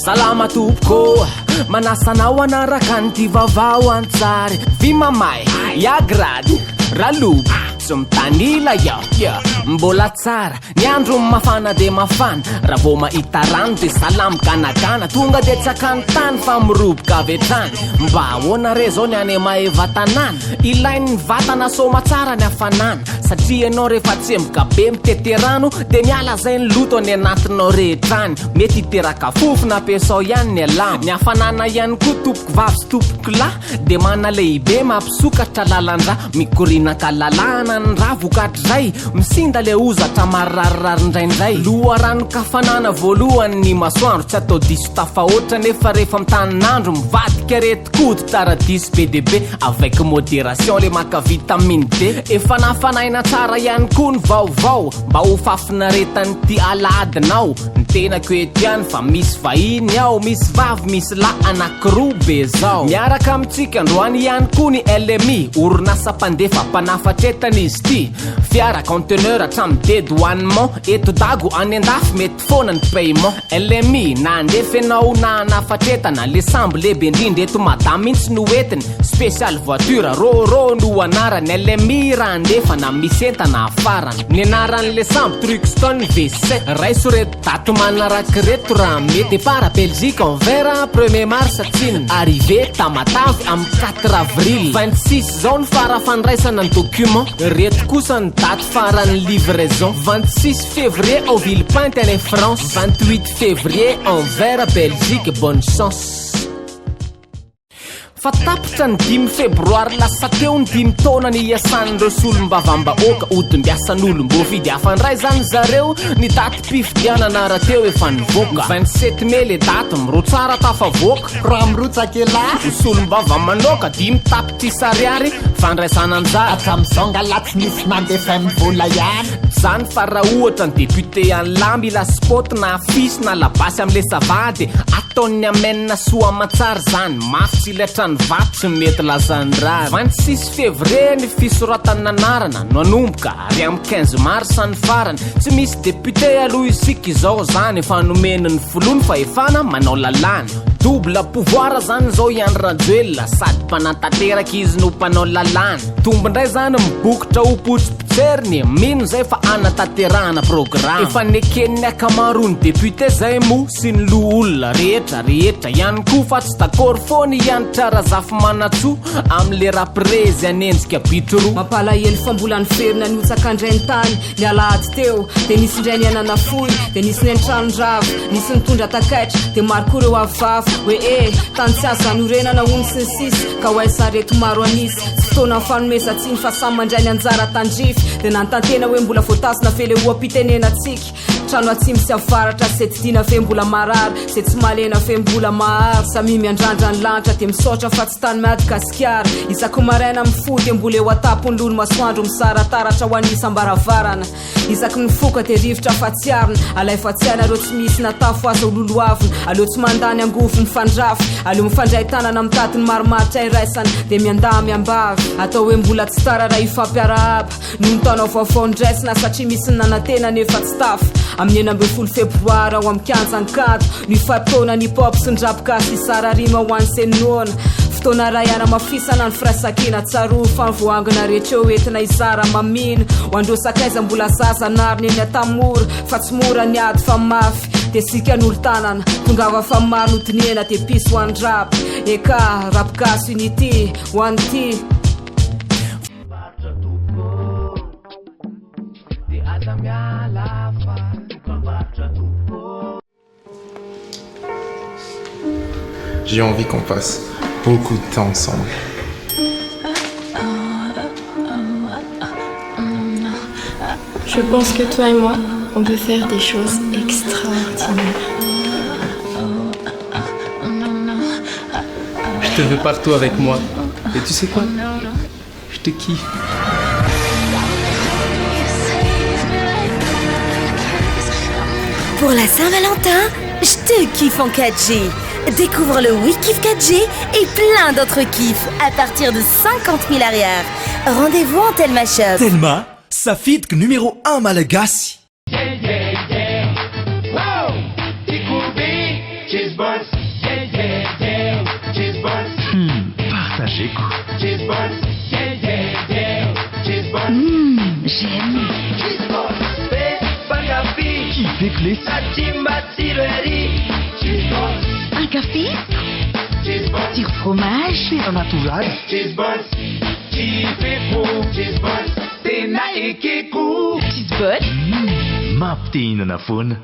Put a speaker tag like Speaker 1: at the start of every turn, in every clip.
Speaker 1: Salama tompoko, manasa anao hanaraka an'ity vaovao an-tsary. Vy mamay, ya grady, ralobo, tsy mitanila ya, ya. Mbola tsara, ny andro mafana dia mafana. Raha vao mahita rano dia salamo ganagana. Tonga dia tsy akany tany fa miroboka avy hatrany. Mba ahoana re zao ny any Maevatanàna? Ilain'ny vatana soamatsara ny hafanana. Satria ianao rehefa tsemboka be mitete rano dia miala zay ny loto any anatinao rehetra any. Mety hiteraka fofona ampiasao ihany ny alamo. Ny hafanana ihany koa tompoko vavy sy tompoko lahy dia mana lehibe mampisokatra lalan-drà. Mikoriana ankalalahana ny rà vokatr'izay misinda le hozatra marirarirary indraindray. Loharanon-kafanana voalohany ny masoandro tsy atao diso tafahoatra nefa rehefa mitanin'andro mivadika reto Koditra radiso be dia be avec modération le maka vitamine D. Efa nafanaina tsara ihany koa ny vaovao mba ho fahafinaretan'ity alahadinao. Ny tenako eto ihany fa misy vahiny ao, misy vavy misy lahy anankiroa be zao. Miaraka amintsika androany ihany koa ny LMI, orinasa mpandefa mpanafatra-entana izy ity. Fiara, conteneur hatramin'ny dédouanement eto Dago any andafy mety foana ny paiement. LMI, na handefa ianao na hanafatretana, le sambo lehibe indrindra eto Mada mintsy no entiny, spécial voiture, Roro no anarany, LMI raha handefa na misy entana hafarana. Ny anaran'le sambo Truxton V7, raiso reto daty manaraka ireto raha mety, départ Belgique Anvers premier mars tsinona, arrivée Tamatave amin'ny 4 avril, 26 zao ny fara fandraisana ny document, reto kosa ny daty faran'ny livraison, 26 Février au Villepinte any France, 28 février Anvers Belgique, bonne chance. Fa tapitra ny dimy febroary lasa teo ny dimy taona niasan'ireo solombavambahoaka hodimbiasan'olom-boafidy hafa indray izany zareo ny datim-pifidianana rahateo efa nivoaka 27 mai le daty mirotsara tafavoaka
Speaker 2: Raha mirotsaka elah.
Speaker 1: Ho solombava manoka dimy tapitrisa ariary fandraisana anjara.
Speaker 2: Hatramin'izao ngala tsy nisy nandefa ny vola ihany.
Speaker 1: Zany fa raha ohatra ny député an'lah mila spot na affiche na labasy amle sava de ataon'ny amen soa amantsara zany, mafy tsy ilay trano vato tsy mety lasan'ny rary. 26 février ny fisoratana anarana no hanomboka ary amin'ny 15 mars ny farany. Tsy misy député aloha isika izao zany efa nomen'ny filoha ny fahefana manao lalàna. Double pouvoir zany izao i Andry Rajoelina, sady mpanatanteraka izy no mpanao lalàna. Tombo indray zany mibokotra ho potsipotseriny, mino zay fa hanatanterahana programme. Efa neken'ny ankamaroan'ny député zay moa sy ny loholona rehetra rehetra ihany koa fa tsy d'accord foana i Hanitra Razafimanantsoa amle raprezy hanenjika bitro roa.
Speaker 3: Mampalahelo fa mbola niverina nihotsaka indray ny tany ny alahady teo dia nisy indray ny aina nafoy dia nisy ny an-trano rava nisy nitondra takaitra dia maro koa ireo avo vava hoe eh tany tsy azo anorenana hono sy ny sisa ka ho aiza reto maro an'isa tsy fotoana fanomezan-tsiny fa samy mandray ny anjara tandrify dia nanontantena hoe mbola voatazona ve le oha-pitenenantsika Trano atsimo sy avaratra Zay tsy tiana ve mbola marary Zay tsy malena ve mbola mahary Samia miandrandra ny lanitra Dia misaotra fa tsy tany Madgasikara Isaky ny maraina mifoha Dia mbola eo an-tampon'ny loha ny masoandro Misarataratra ho an'ny isam-baravarana Isaky ny mifoka dia rivotra fa tsy arina Alaivo an-tsaina ireo tsy misy na tafo aza ho lolohavina Aleo tsy mandany angovo mifandrafy Aleo mifandray tanana mitady ny marimaritra iraisana Dia miandahy miambavy Atao hoe mbola tsy tara raha hifampiarahaba Noho ny taona vaovao noraisina satria misy ny nanantena nefa tsy tafa. Amin'ny 16 febroary ao amin'ny kianja Ankatso no hifatrona ny hip hop sy ny rap gasy hizara rima ho an'ny Senona. Fotoana iray hanamafisana ny firaisankina, tsarovy fa ny voaangona rehetra eo entina hizara mamina. Ho an'ireo sakaiza mbola zaza anarina eny Antanimora fa tsy mora ny ady fa mafy dia isika ny olon-tanana. Tongava fa maro no dinihana dia peace ho an'ny rap. Eka, rap gasy unity ho an'ity.
Speaker 4: J'ai envie qu'on passe beaucoup de temps ensemble.
Speaker 5: Je pense que toi et moi, on peut faire des choses extraordinaires.
Speaker 4: Je te veux partout avec moi. Et tu sais quoi Je te kiffe.
Speaker 6: Pour la Saint-Valentin, je te kiffe en 4G. Découvre le WeKiff 4G et plein d'autres kiffs à partir de 50 000 arrières. Rendez-vous en Telma Shop.
Speaker 7: Telma, safidiko numéro 1 malagasy. partageko.
Speaker 6: Mmh, j'aime.
Speaker 7: Kifeko lesy.
Speaker 6: Un café? Sur fromage?
Speaker 7: Tena natoraly.
Speaker 6: Cheese ball?
Speaker 7: Mampite hihinana foana.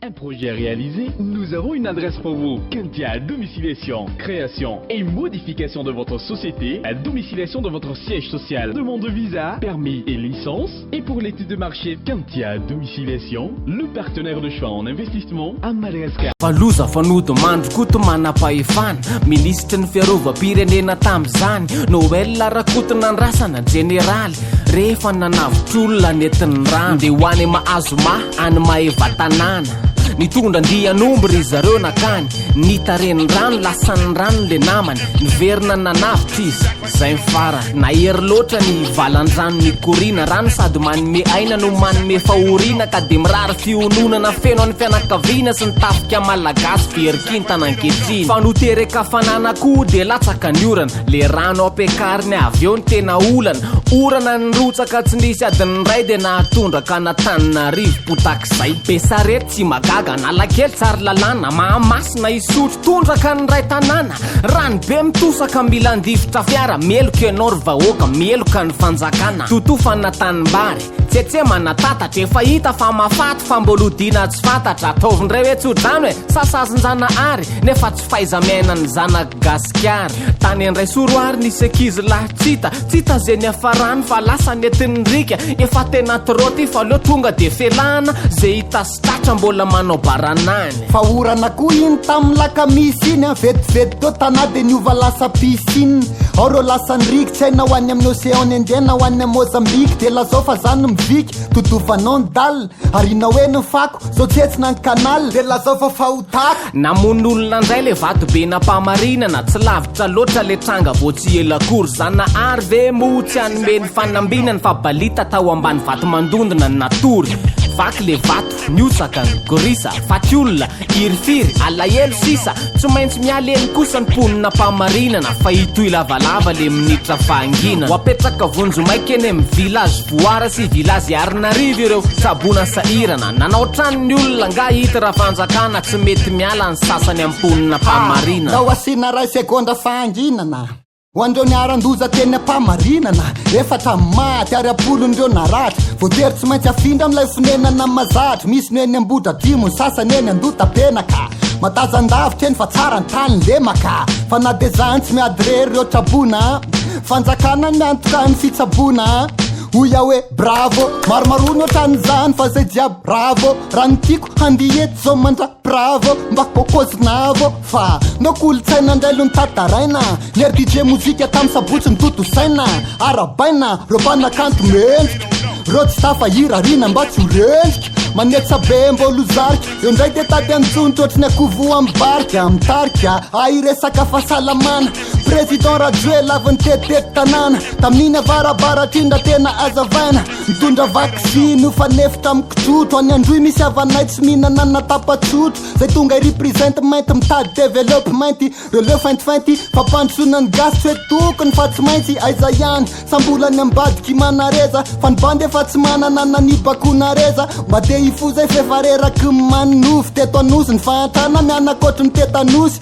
Speaker 4: Un projet réalisé, nous avons une adresse pour vous. Kentia Domiciliation, création et modification de votre société, la domiciliation de votre siège social, demande de visa, permis et licence. Et pour l'étude de marché, Kentia Domiciliation, le partenaire de choix en investissement à Madagascar.
Speaker 1: Fa loza fa nody mandry koa to manam-pahefana, minisitry ny fiarovam-pirenena tamin'izany, Noël Rakotonandrasana, jeneraly, rehefa nanavotr'olona nentin'ny rano, dia ho any Mahazoma, any Maevatanàna. Nitondra andian'omby ry zareo nakany, nitaren'ny rano, lasan'ny rano le namany, niverina nanavotra izy, zay ny farany. Nahery loatra ny valan-drano nikoriana, rano sady manome aina no manome fahoriana, ka dia mirary fiononana feno an'ny fianakaviana sy ny tafika malagasy very kintana ankehitriny. Fa notereka-fanana koa dia latsaka ny orana, le rano ampiakariny avy eo ny tena olana. Orana nirotsaka tsy nisy adiny iray dia nahatondraka an'Antananarivo potak'izay. Besarety tsy magaga, Analakely Tsaralalàna, Mahamasina Isotry, tondraka ny iray tanàna. Rano be mitosaka mila handifotra fiara, meloka ianao ry vahoaka, meloka ny fanjakana. Totofana tanimbary, tsetsemana tatatra, efa hita fa mahafaty fa mbola hodiana tsy fantatra. Ataovy indray hoe tso-drano e, sa sazin-janahary, nefa tsy fahaiza-miaina ny zanak'i Gasikara. Tany Andraisoro ary nisy ankizy lahy tsy hita, tsy hita ze niafarany fa lasa nentin'ny riaka. Efa tena trop ty fa aleo tonga de felahana, ze hita sy tratra mbola manao baranany.
Speaker 2: Fa orana koa iny tamin'ny lakamisy iny an, vetivety teo Tana dia niova lasa piscine. Ao reo lasa ny riaka, tsy hay na ho any amin'ny océan Indien na ho any Mozambique. Dia lazao fa zany miviky, totofanao ny dalle, arianao eny ny fako, zao tsy hetsina ny canal. Dia lazao fa fahotako.
Speaker 1: Namono olona indray le vato be nampahamarinana, tsy lavitra loatra le tranga vao tsy ela akory. Zanahary ve moa tsy hanome ny fanambinany fa balita tao ambany vato mandondona ny natory. Vaky le vato, nihotsaka, nigorisa, faty olona, hirifiry, alahelo sisa. Tsy maintsy miala eny kosa ny mponina am-pahamarinana fa hitohy lavalava le minitra fahanginana. Ho apetraka vonjimaika eny amin'ny village Voara sy village Iarinarivo ireo tsaboina sahirana. Nanao trano ny olona angaha hita raha fanjakana tsy mety miala ny sasany amin'ny mponina am-pahamarinana.
Speaker 2: Ndao asiana ray segondra fahanginana. Ho an'ireo niharan-doza teny am-pahamarinana, efatra ny maty ary am-polony ireo naratra. Voatery tsy maintsy afindra amin'ilay fonenana mazatra. Misy ny eny Ambohidratrimo, ny sasany eny Andotapenaka. Matazan-davitra eny fa tsara ny tany lemaka. Fa na dia zany tsy miady irery ireo traboina. Fanjakana miantoka ny fitsaboana. Hoy aho hoe bravo, maromaroa ny ohatran'izany fa zay jiaby bravo. Raha ny tiako handihy eto zao mandra bravo, mba kôkôzinavo. Fa no kolontsaina ndray lo notantaraina. Ny RDJ mozika tam sabotsy notontosaina. Arabaina reo mpanakanto mendrika. Reo tsy tafa hirariana mba tsy ho rendrika. Manetsa be mbô lozarika. Eo ndray de tady anjontro ohatry ny akoho voa mibarika. Mitarika ahy resaka fahasalamana. Président Rajoelina avy nitetitety tanàna. Tamin'iny avarabaratra iny raha tena azavaina. Mitondra vaksiny fanefitra amin'ny kitrotro. Any Androy misy havanay tsy mihinana na tapa-tsotro. Zay tonga i represent mainty mitady development reo leo faintifainty fampandrosoana ny gasy tsy hoe tokony fa tsy maintsy aiza ihany sa mbola ny ambadiky manareza fa ny bandy efa tsy manana na ny bakonareza mba te hifoza f'efa reraky ny manonofy teto anosy ny fahantrana mianakotry ny tetanosy.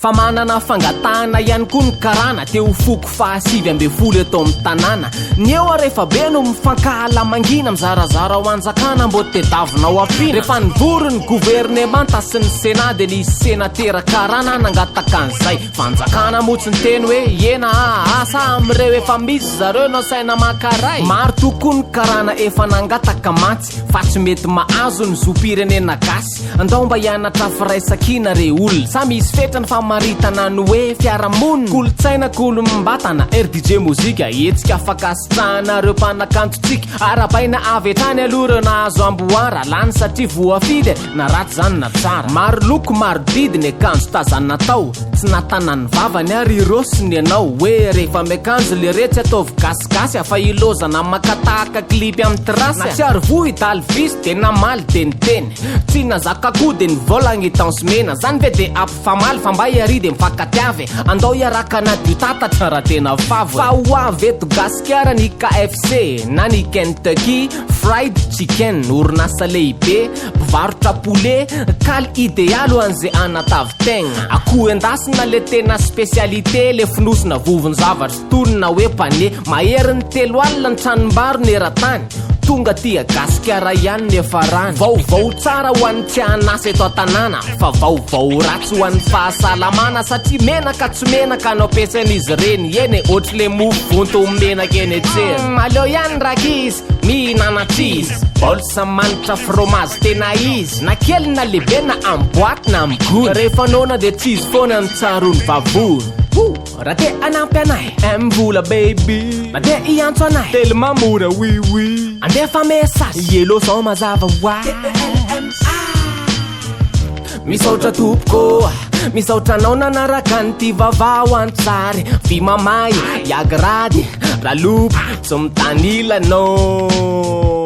Speaker 1: Fa manana fangatahana ihany koa ny karana te ho foko faha 19 eto amin'ny tanàna. Ny eo ary efa be no mifankahala mangina mizarazara ho anjakana mbô tedavina ho ampiana. Rehefa nivory ny governemanta sy ny senat dia nisy senatera karana nangataka an'izay. Fanjakana moa tsy niteny hoe iena aa sa amin'ireo efa misy zareo no asaina maka ray. Maro tokoa ny karana efa nangataka mantsy fa tsy mety mahazo ny zom-pirenena gasy. Andao mba hianatra firaisankina re olona. Sa misy fetra ny famaritana ny hoe fiarahamonina? Kolontsaina, kolom-batana, RDJ mozika, hetsika fankasitrahana ireo mpanakantontsika. Arahabaina avy hatrany aloha ireo nahazo amboara, lany satria voafidy e, na ratsy izany na tsara. Maro loko, maro didy ny akanjo tazana tao, tsy nahatana ny vavany ary i Rossy ny anao hoe rehefa miakanjo leretsy ataovy gasigasy a, fa ilaozana maka tahaka clip amin'ny trace a. Nahatsiaro voa i Dalvis dia namaly dia niteny. Tsy nazaka koa dia nivolagna i Tence Mena. Zany ve dia ampifamaly fa mba i. ary de mifankatiava e. Andao hiaraka hanadio tatatra raha tena favo e. Fa ho avy eto Gasikara ny KFC na ny Kentucky Fried Chicken, orinasa lehibe mpivarotra poulet, kaly idealy ho an'izay hanatavy tegna. Akoho endasina le tena spécialité, le fonosina vovon-javatra tonina hoe pané. Maherin'ny 30 ny tranombaro ny eran-tany, tonga aty Gasikara ihany ny efarany. Vaovao tsara ho an'ny tsy an'asa eto an-tanàna, fa vaovao ratsy ho an'ny fahasalamana, satria menaka tsy menaka no ampiasain'izy ireny. Eny e, ohatry le mofo vonto menaka eny an-tsena. Aleo ihany rankizy mihinana cheese, baolsa manitra fromage tena izy, na kely na lehibe, na amin'ny boîte na amin'ny gony. Rehefa noana de cheese foana ny tsarony vavony. Raha te hanampy anay MVola baby, na te hiantso anay Telma mora, oui, andefa message yellow sao mazava ho azy. Misaotra tompoko, misaotra anao nanaraka an'ity vaovao an-tsary. Vy mamay, iagrady, lalopy, tsy mitanila anao.